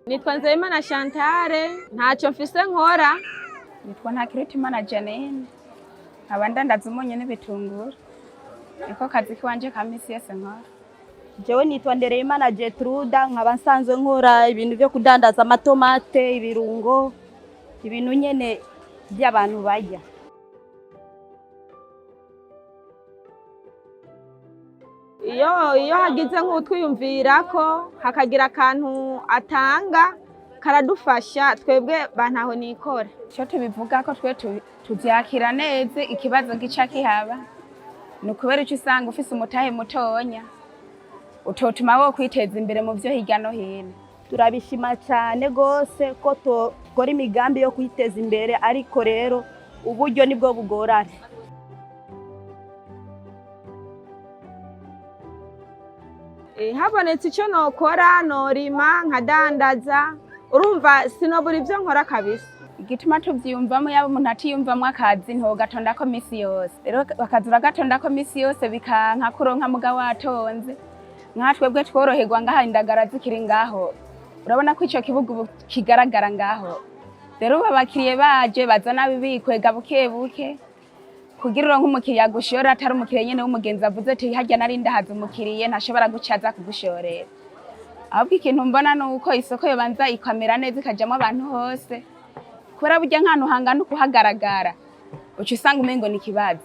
Nitwa Nzeyimana Chantale, ntacyo mfise nkora. Nitwa Ntakirutimana Janine, nkaba ndandaza umunyu n'ibitunguru, niko kazi kiwanje ka misi yose nkora. Jewe nitwa Ndereyimana Gertruda, nkaba nsanzwe nkora ibintu byo kudandaza amatomate, ibirungo, ibintu nyene by'abantu barya. Iyo hagize nk'utwiyumvirako hakagira akantu atanga karadufasha twebwe bantaho nikora. Ico tubivuga ko twe tuvyakira neza, ikibazo gica kihaba ni ukubera ico usanga ufise umutahe mutonya utotuma wo kwiteza imbere mu vyo hirya no hino. Turabishima cyane gose ko tukora imigambi yo kwiteza imbere, ariko rero uburyo nibwo bugorana. Habonetse icyo nokora, norima nkadandaza, urumva sinobura ibyo nkora kabisa. Igituma tuvyiyumvamo, yaba umuntu atiyumvamwo akazi ntogatondako misi yose, rero bakaza uragatondako misi yose bikanka kuronka muga watonze. Nka twebwe tworoherwa ngaha indagara zikiri ngaho, urabona ko ico kibuga ubu kigaragara ngaho. Rero ubu abakiriye baje bazana bibikwega buke buke kugira uronke umukiriya agushora, atari umukiriya nyene w'umugenzi avuze ati harya nari ndahaza umukiriye, ntashobora guca aza kugushorera. Ahubwo ikintu mbona ni uko isoko yobanza ikamera neza ikajamwo abantu hose, kubera burya nk'ahantu hangana ukuhagaragara uca usanga umengo ni ikibazo.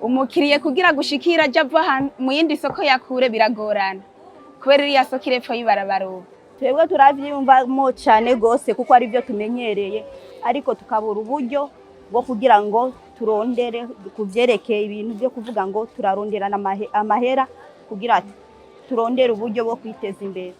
Umukiriye kugira gushikira aje ava mu yindi soko ya kure biragorana, kubera iriya soko iri epfo y'ibarabara ubu. Twebwe turavyiyumvamo cyane gose kuko ari byo tumenyereye, ariko tukabura uburyo bwo kugira ngo turondere kuvyerekeye ibintu byo kuvuga ngo turaronderana amahera kugira turondere uburyo bwo kwiteza imbere.